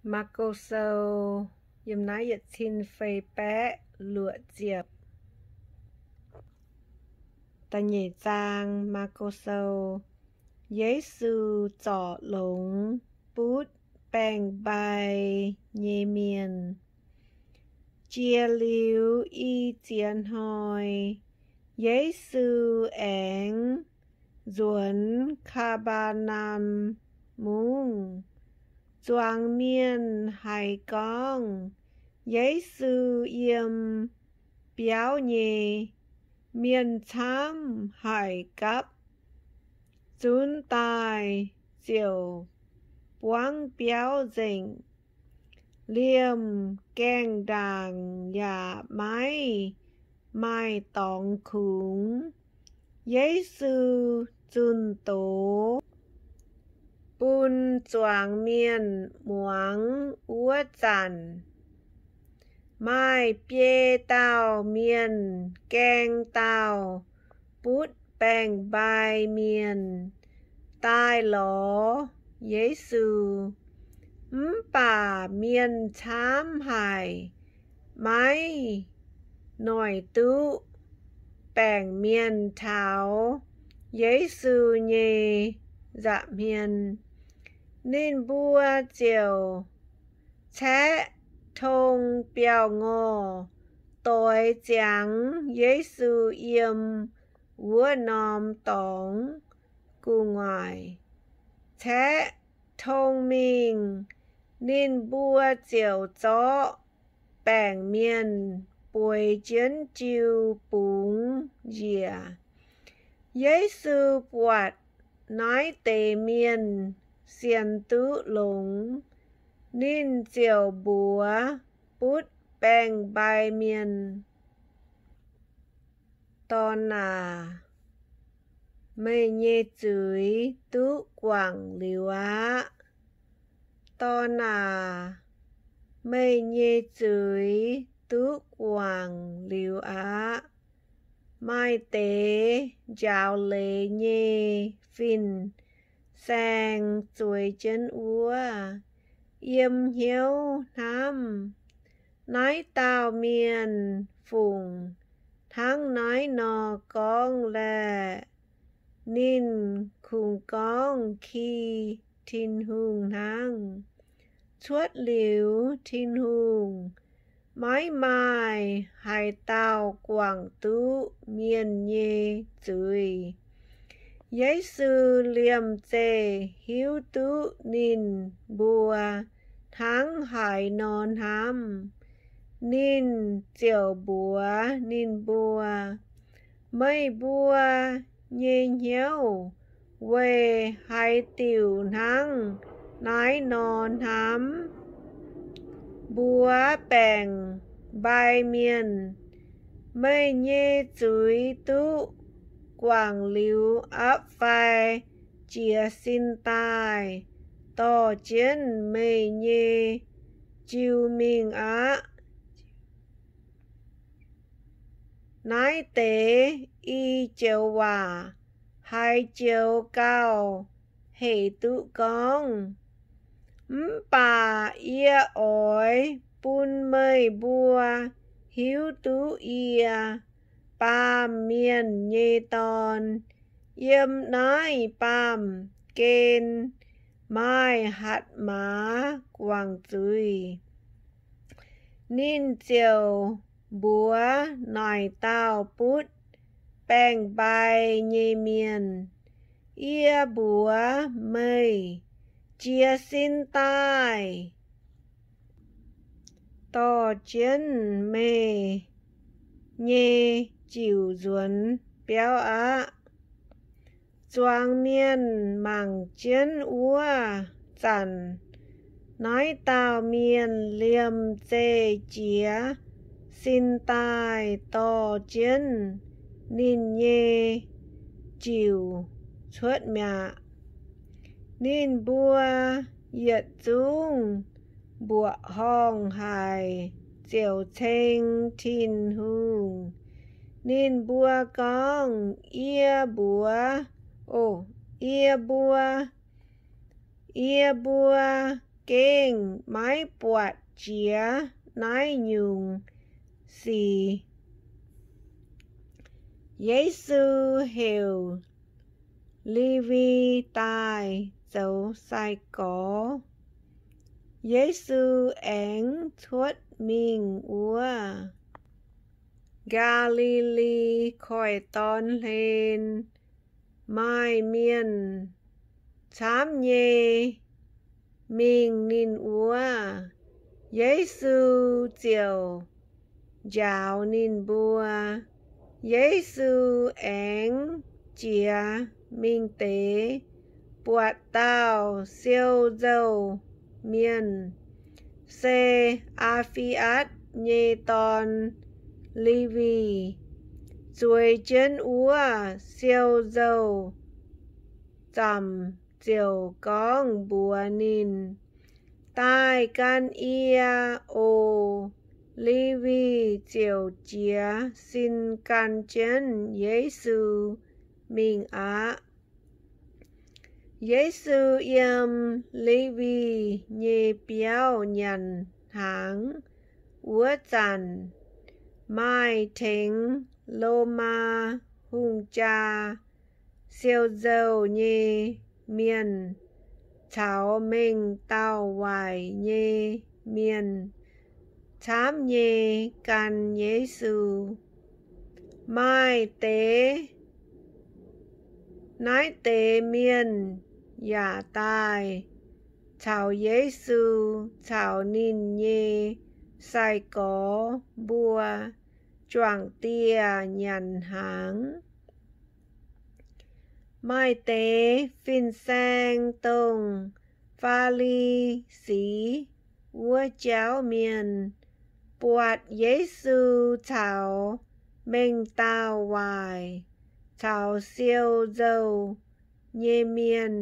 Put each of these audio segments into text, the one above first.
Maako Sou, yiem naaiv yietc cin feix baeqv luoqc ziepc. Da'nyeic zaang Maako Sou. Yesu zorc longx butv baeng-mbai nyei mienh. Jiex liuz i ziex hnoi, Yesu aengx nzuonx Kaa^mbaa^nam Mungv. Zuangx mienh haiz gorngv Yesu yiem biauv nyei, mienh camv haic gapv zunv daaih ziouc buangv biauv nzengc. Liemh gaengh ndaangc yaac maiv maaih dorngx kungx. Yesu zunh doz bun zuangx mienh muangx wuov zanc, maaih biei dauh mienh gaeng dauh butv baeng-mbai mienh daaih lorz Yesu. Mv baac mienh camv haic, maiv noic duqv baengc mienh taux Yesu nyei nza'hmien. Ninh mbuo ziouc caeqv tong biauv-ngorh doix ziangx Yesu yiem wuov norm dorngx gu'nguaaic. Caeqv tong mingh, ninh mbuo ziouc zorqv baengc mienh bueix jienv jiu bungx njiec. Yesu buatc naaiv deix mienh sienx duqv longx, ninh ziouc mbuox butv baeng-mbai mienh, Dorn aac, meih nyei zuiz duqv guangc liuz aqv. Dorn aac, meih nyei zuiz duqv guangc liuz aqv. Maaih deix njaaux leiz nyei fin-saeng zueiz jienv wuov, yiem hnyouv hnamv, Naaiv dauh mienh fungc hnangv naaiv nor gorngv laeh? Ninh kungx gorngv ki Tin-Hungh hnangv. Cuotv liuz Tin-Hungh, maiv maaih haaix dauh guangc duqv mienh nyei zuiz. Yesu liemh zeih hiuv duqv ninh mbuo hnangv haaix nor hnamv, ninh ziouc mbuox ninh mbuo, Meih mbuo nyei hnyouv weic haaix diuc hnangv naaiv nor hnamv? Mbuox baeng-mbai mienh, Meih nyei zuiz duqv guangc liuz aqv fai? Jiez sin daaih dorh jienv meih nyei jiu mingh aqv. Naaiv deix i joux waac haaix joux gauh hec duqv gorngv. Mv baac yie oix bun meih mbuo hiuv duqv yie, Baamh Mienh nyei Dorn, yiem naaiv baamh gen maaih hatc maaz guangc zuiz. Ninh ziouc mbuox naaic dauh butv baeng-mbai nyei mienh, Yie mbuox meih, jiez sin daaih dorh jienv meih nyei jiuc nzuonx biauv aqv. Zuangx mienh mangc jienv wuov zanc, naaiv dauh mienh liemh zeih jiez sin daaih dorh jienv ninh nyei jiuc cuotv mi'aqv. Ninh mbuo yietc zungv mbuoqc horngh haic ziouc ceng Tin-Hungh. Ninh mbuo gorngv, Yie mbuox, o, yie mbuo, yie mbuo gengh maiv buatc jiex naaiv nyungc sic. Yesu heuc Lewi daaih zoux sai-gorx. Yesu aengx cuotv mingh wuov Gaa^li^li Koiv-Dorn hlen. Maaih mienh camv nyei mingh ninh wuov, Yesu ziouc njaaux ninh mbuo. Yesu aengx jiez mingh deix buatc dauh siou-nzou-mienh, se Aa^fi^atv nyei dorn, Lewi, zueiz jienv wuov siou-nzou-zamc ziouc gorngv mbuox ninh, Daaih gan yie oc. Lewi ziouc jiez sin gan jienv Yesu mingh aqv. Yesu yiem Lewi nyei biauv nyanc hnaangx wuov zanc, maaih tengx Lomaa hungh jaa siou-nzou nyei mienh caux mengh dauh waaic nyei mienh camv nyei gan Yesu. Maaih deix naaiv deix mienh yaac daaih caux Yesu caux ninh nyei sai-gorx mbuo juangc dieh nyanc hnaangx. Maaih deix fin-saeng, dongh Faa^li^si wuov jauv mienh, buatc Yesu caux mengh dauh waaic caux siou-nzou nyei mienh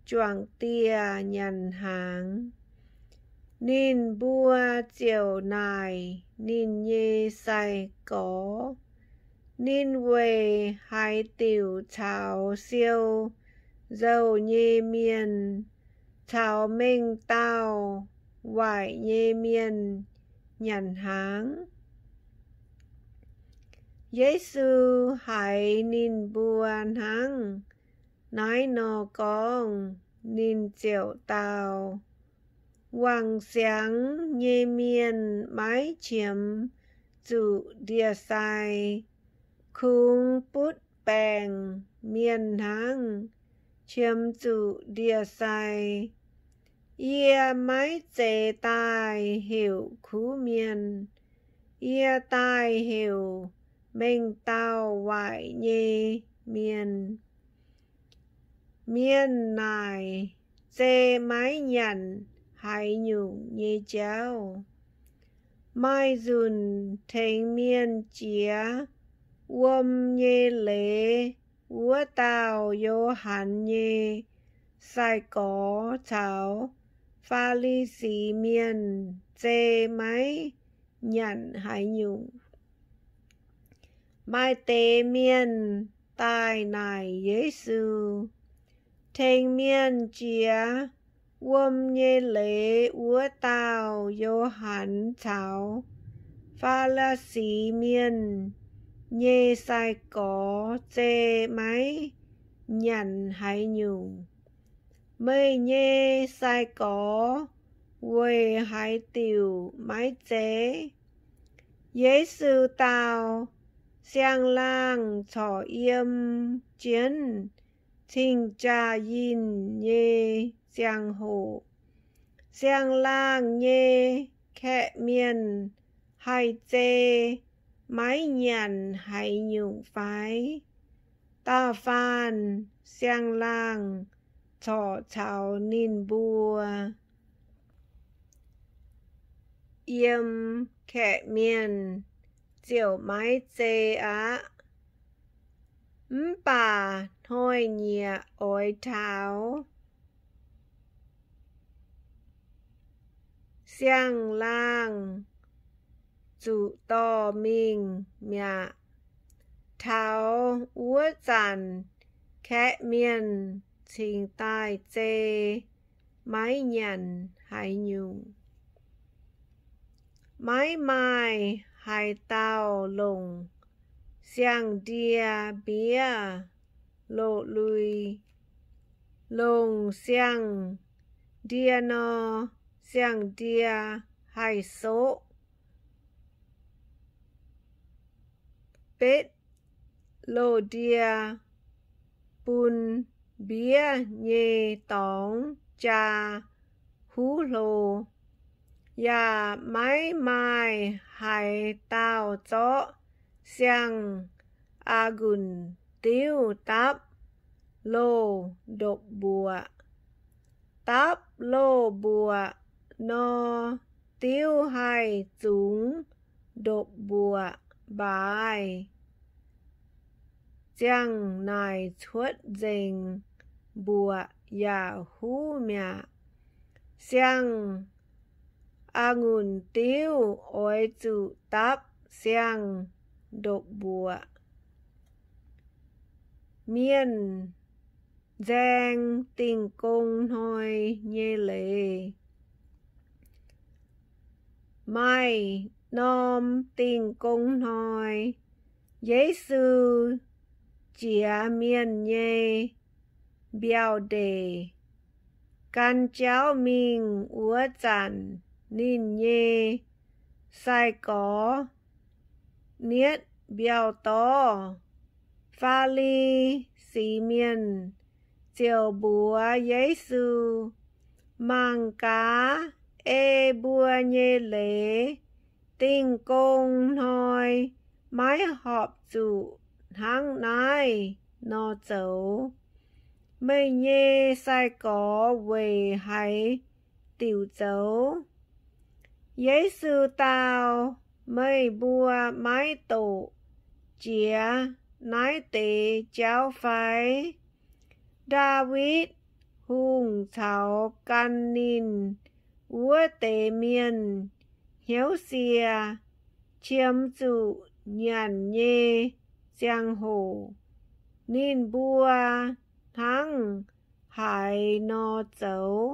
juangc dieh nyanc hnaangx. Ninh mbuo ziouc naaic ninh nyei sai-gorx, Ninh weic haaix diuc caux siou-nzou nyei mienh caux mengh dauh waaic nyei mienh nyanc hnaangx? Yesu haiz ninh mbuo hnangv naaiv nor gorngv, ninh ziouc dau, Wangc siangx nyei mienh maiv qiemx zuqc ndie-sai, kungx butv baengc mienh hnangv qiemx zuqc ndie-sai. Yie maiv zeiz daaih heuc kuv mienh. Yie daaih heuc mengh dauh waaic nyei mienh. Mienh naaic zei maiv nyanc haaix nyungc nyei jauv. Maaih nzunc tengx mienh jiex wuom nyei leiz wuov dauh Yo^han nyei sai-gorx caux Faa^li^si Mienh zei maiv nyanc haaix nyungc. Maaih deix mienh daaih naaic Yesu, Tengx mienh jiex wuom nyei leiz wuov dauh Yo^han caux Faa^li^si Mienh nyei sai-gorx zei maiv nyanc haaix nyungc. Meih nyei sai-gorx weic haaix diuc maiv zei? Yesu dau, Siang-laangh corc yiem jienv cing-jaa-yinh nyei ziangh hoc, siang-laangh nyei kaeqv mienh haih zei maiv nyanc haaix nyungc fai? Da'faanh siang-laangh corc caux ninh mbuo yiem kaeqv mienh ziouc maiv zei aqv. Mv baac hnoi-nyieqc oix taux, siang-laangh zuqc dorh mingh mi'aqv. Taux wuov zanc kaeqv mienh cingx daaih zei maiv nyanc haaix nyungc. Maiv maaih haaix dauh longc siang-ndie mbiev loz-lui. Longc siang-ndie nor, siang-ndie haih soqv betv loz-ndie bun mbiev nyei dorngx jaa huv hlo. Yaac maiv maaih haaix dauh zorqv siang-a'ngunc diuv dapv loz-ndopv-mbuoqc. Dapv loz-mbuoqc nor, diuv haih zungx ndopv-mbuoqc mbaaix. Ziang naaic cuotv nzengc, mbuoqc yaac huv mi'aqv. Siang-a'ngunc diuv oix zuqc dapv siang-ndopv-mbuoqc. Mienh nzaeng Dingh Gong Hnoi nyei leiz. Maaih norm Dingh Gong Hnoi, Yesu jiex mienh nyei mbiauh ndeic. Gan jauv mingh wuov zanc, ninh nyei sai-gorx nietv mbiauh dorv. Faa^li^si Mienh ziouc mbuox Yesu, Mangc gaax, ei mbuo nyei leiz Dingh Gong Hnoi maiv horpc zuqc hnangv naaiv nor zoux. Meih nyei sai-gorx weic haaix diuc zoux? Yesu dau, Meih mbuo maiv doqc jiex naaiv deix jauv fai? Ndaawitv Hungh caux gan ninh wuov deix mienh hnyouv sie, qiemx zuqc nyanc nyei ziangh hoc, ninh mbuo hnangv haaix nor zoux?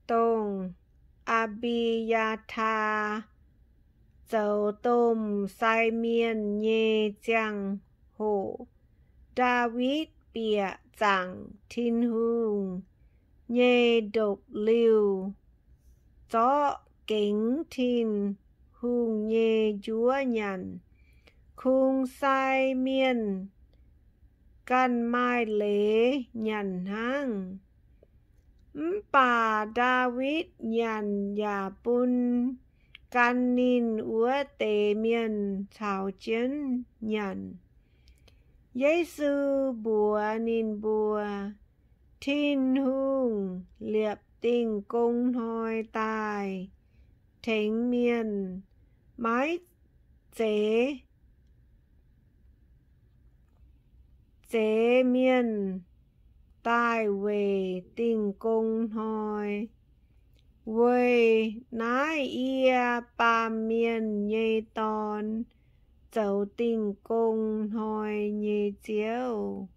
Dongh Aa^mbi^yaa^taa zoux domh sai mienh nyei ziangh hoc, Ndaawitv bieqc zaangc Tin-Hungh nyei ndopv-liuh, zorqv gengx Tin-Hungh nyei njuov nyanc. Kungx sai mienh ganh maaih leiz nyanc hnangv. Mv baac Ndaawitv nyanc yaac bun gan ninh wuov deix mienh caux jienv nyanc. Yesu mbuox ninh mbuo, Tin-Hungh liepc Dingh Gong Hnoi daaih tengx mienh, maiv zeiz zeix mienh daaih weic Dingh Gong Hnoi. Weic naaiv yie, Baamh Mienh nyei Dorn, zoux Dingh Gong Hnoi nyei Ziouv.